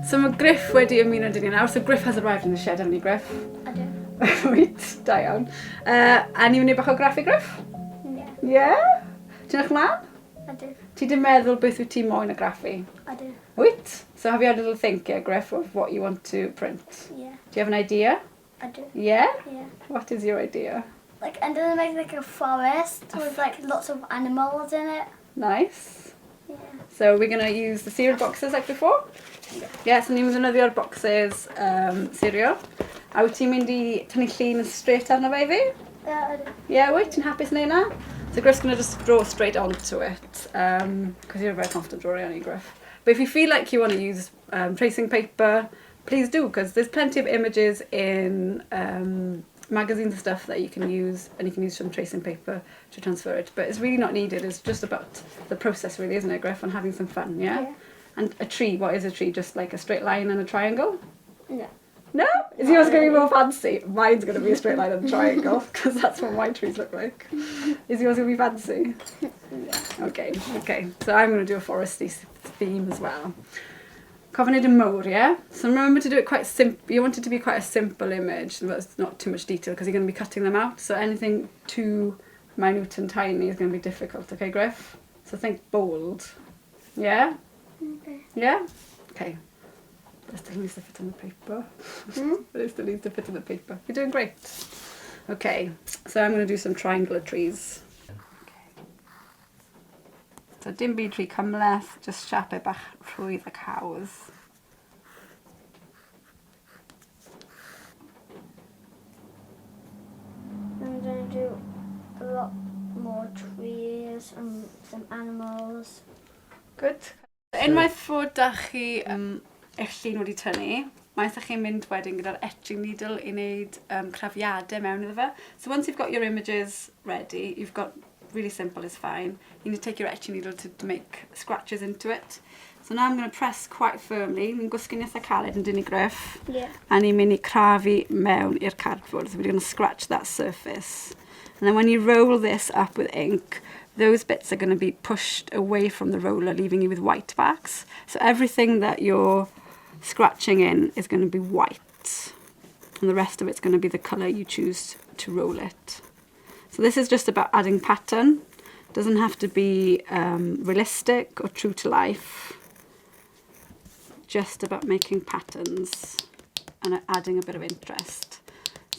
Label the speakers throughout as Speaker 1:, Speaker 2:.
Speaker 1: So mae Griff wedi ymuno 'da ni nawr. So Griff has arrived in the shed, haven't you, Griff?
Speaker 2: Ydw.
Speaker 1: Wyt, da iawn. A ni'n mynd i bach o graffu, Griff?
Speaker 2: Ie.
Speaker 1: Yeah? Ti'n edrych mlaen?
Speaker 2: Ydw.
Speaker 1: Ti 'di meddwl beth wyt ti moyn argraffu?
Speaker 2: Ydw.
Speaker 1: Wyt? So have you had a little think yet, Griff, of what you want to print?
Speaker 2: Yeah.
Speaker 1: Do you have an idea?
Speaker 2: Ydw.
Speaker 1: Yeah?
Speaker 2: Yeah.
Speaker 1: What is your idea?
Speaker 2: Like, I'm gonna make like a forest with like lots of animals in it.
Speaker 1: Nice.
Speaker 2: Yeah.
Speaker 1: So we're going to use the cereal boxes like before? Yeah, so ni'n ddefnyddio'r boxes cereal. A wyt ti'n mynd i tynnu llun yn straight arno fe i fi?
Speaker 2: Yeah, ydw.
Speaker 1: Yeah, wyt? Ti'n hapus neud 'na? So Griff's going to just draw straight onto it, because you're a very confident drawer, aren't you, Griff? But if you feel like you want to use tracing paper, please do, because there's plenty of images in magazines and stuff that you can use, and you can use some tracing paper to transfer it. But it's really not needed. It's just about the process, really, isn't it, Griff? And having some fun, yeah?
Speaker 2: Yeah.
Speaker 1: And a tree, what is a tree? Just like a straight line and a triangle?
Speaker 2: No.
Speaker 1: No? Is yours going to be more fancy? Mine's going to be a straight line and a triangle, because that's what my trees look like. Is yours going to be fancy?
Speaker 2: Yeah.
Speaker 1: Okay. So I'm going to do a foresty theme as well. Cofio wneud yn mowr, yeah? So remember to do it quite you want it to be quite a simple image, but it's not too much detail, because you're going to be cutting them out. So anything too minute and tiny is going to be difficult, okay, Griff? So think bold. Yeah?
Speaker 2: Okay.
Speaker 1: Yeah? Okay. That still needs to fit on the paper. But it still needs to fit on the paper. You're doing great. Okay, so I'm going to do some triangular trees. Okay. So dim byd rhy cymhleth, just siapau bach rhwydd ac hawdd.
Speaker 2: I'm going to do a lot more trees and some animals.
Speaker 1: Good. Unwaith fod da chi eich llun wedi tynnu, mae eich chi'n mynd wedyn gyda'r etching needle i wneud crafiadau mewn iddo fe. So once you've got your images ready, you've got really simple is fine. You need to take your etching needle to make scratches into it. So now I'm going to press quite firmly. Ni'n gwasgu'n eitha caled yn dyn ni, Griff.
Speaker 2: Yeah.
Speaker 1: A ni'n mynd i crafu mewn i'r cardboard. So we're going to scratch that surface. And then when you roll this up with ink, those bits are going to be pushed away from the roller, leaving you with white backs. So everything that you're scratching in is going to be white. And the rest of it's going to be the colour you choose to roll it. So this is just about adding pattern. Doesn't have to be realistic or true to life. Just about making patterns and adding a bit of interest.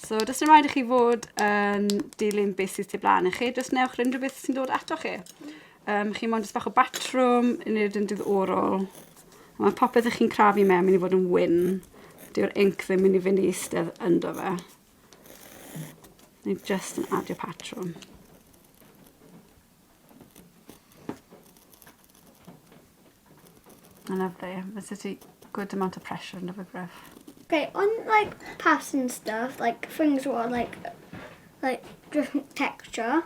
Speaker 1: So does dim rhaid i chi fod yn dilyn beth sydd tu blaen i chi, jyst newch unrhyw beth sy'n dod ato chi. Chi moyn jyst bach o batrwm i wneud yn diddorol. Mae popeth ych chi'n crafu mewn mynd i fod yn wyn. Dyw'r ink ddim mynd i fynd i eistedd ynddo fe. Ni jyst yn adio patrwm. Lovely. There's such a good amount of pressure under the Griff.
Speaker 2: Okay, on paths and stuff, things that are different texture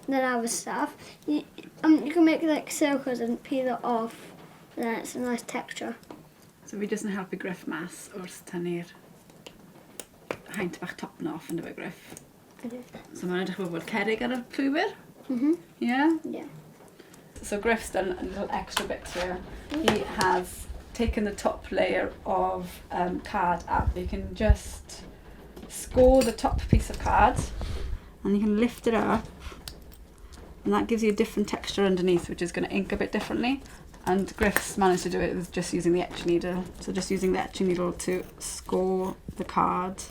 Speaker 2: than other stuff, you can make circles and peel it off, and then it's a nice texture.
Speaker 1: So fi jyst yn helpu Griff mas wrth tynnu'r haint bach top na off yn dyfe, Griff.
Speaker 2: Ydw.
Speaker 1: So mae'n edrych fel bod cerrig ar y llwybr? Yeah?
Speaker 2: Yeah.
Speaker 1: So Griff's done a little extra bit here. He has taken the top layer of card out. You can just score the top piece of card and you can lift it up, and that gives you a different texture underneath, which is going to ink a bit differently. And Griff's managed to do it with just using the etching needle. So just using the etching needle to score the card,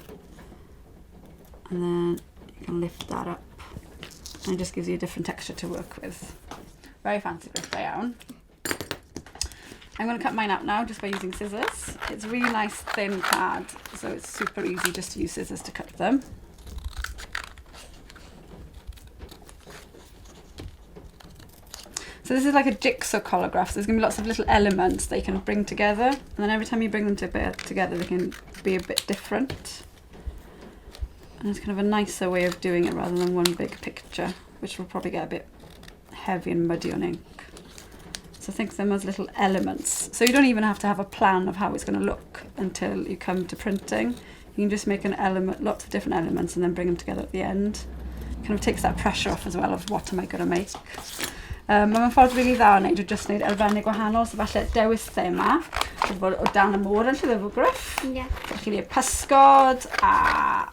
Speaker 1: and then you can lift that up, and it just gives you a different texture to work with. Very fancy, Griff, da iawn. I'm going to cut mine out now just by using scissors. It's a really nice thin card, so it's super easy just to use scissors to cut them. So this is like a jigsaw collagraph, so there's going to be lots of little elements that you can bring together, and then every time you bring them together they can be a bit different. And it's kind of a nicer way of doing it rather than one big picture, which will probably get a bit heavy and muddy on ink. So think of them as little elements. So you don't even have to have a plan of how it's going to look until you come to printing. You can just make an element, lots of different elements, and then bring them together at the end. Kind of takes that pressure off as well of what am I going to make. Mae'n ffordd really dda o wneud o jyst wneud elfennau gwahanol, so falle dewis thema. Wedi bod o dan y môr yn llyfr Griff.
Speaker 2: Ie. Yeah.
Speaker 1: Chi'n gwneud pysgod a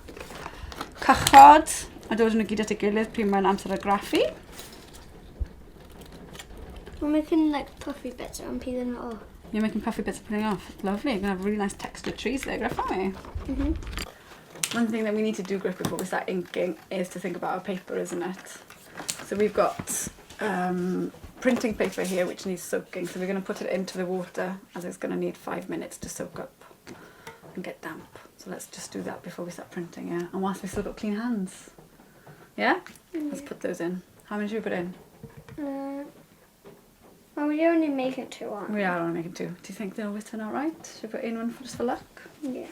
Speaker 1: cychod a dod nhw gyd at ei gilydd pryd mae'n amser argraffu.
Speaker 2: We're making like puffy bits and peeling it off.
Speaker 1: You're making puffy bits and peeling off. Lovely. You're going to have really nice textured trees there, Griff, aren't we?
Speaker 2: Mm-hmm.
Speaker 1: One thing that we need to do, Griff, before we start inking is to think about our paper, isn't it? So we've got printing paper here which needs soaking, so we're going to put it into the water as it's going to need 5 minutes to soak up and get damp. So let's just do that before we start printing, yeah? And whilst we've still got clean hands. Yeah? Let's put those in. How many should we put in?
Speaker 2: Well, we're only making two, aren't we?
Speaker 1: We are only making two. Do you think they'll always turn out right? Should we put in one just for luck?
Speaker 2: Yeah.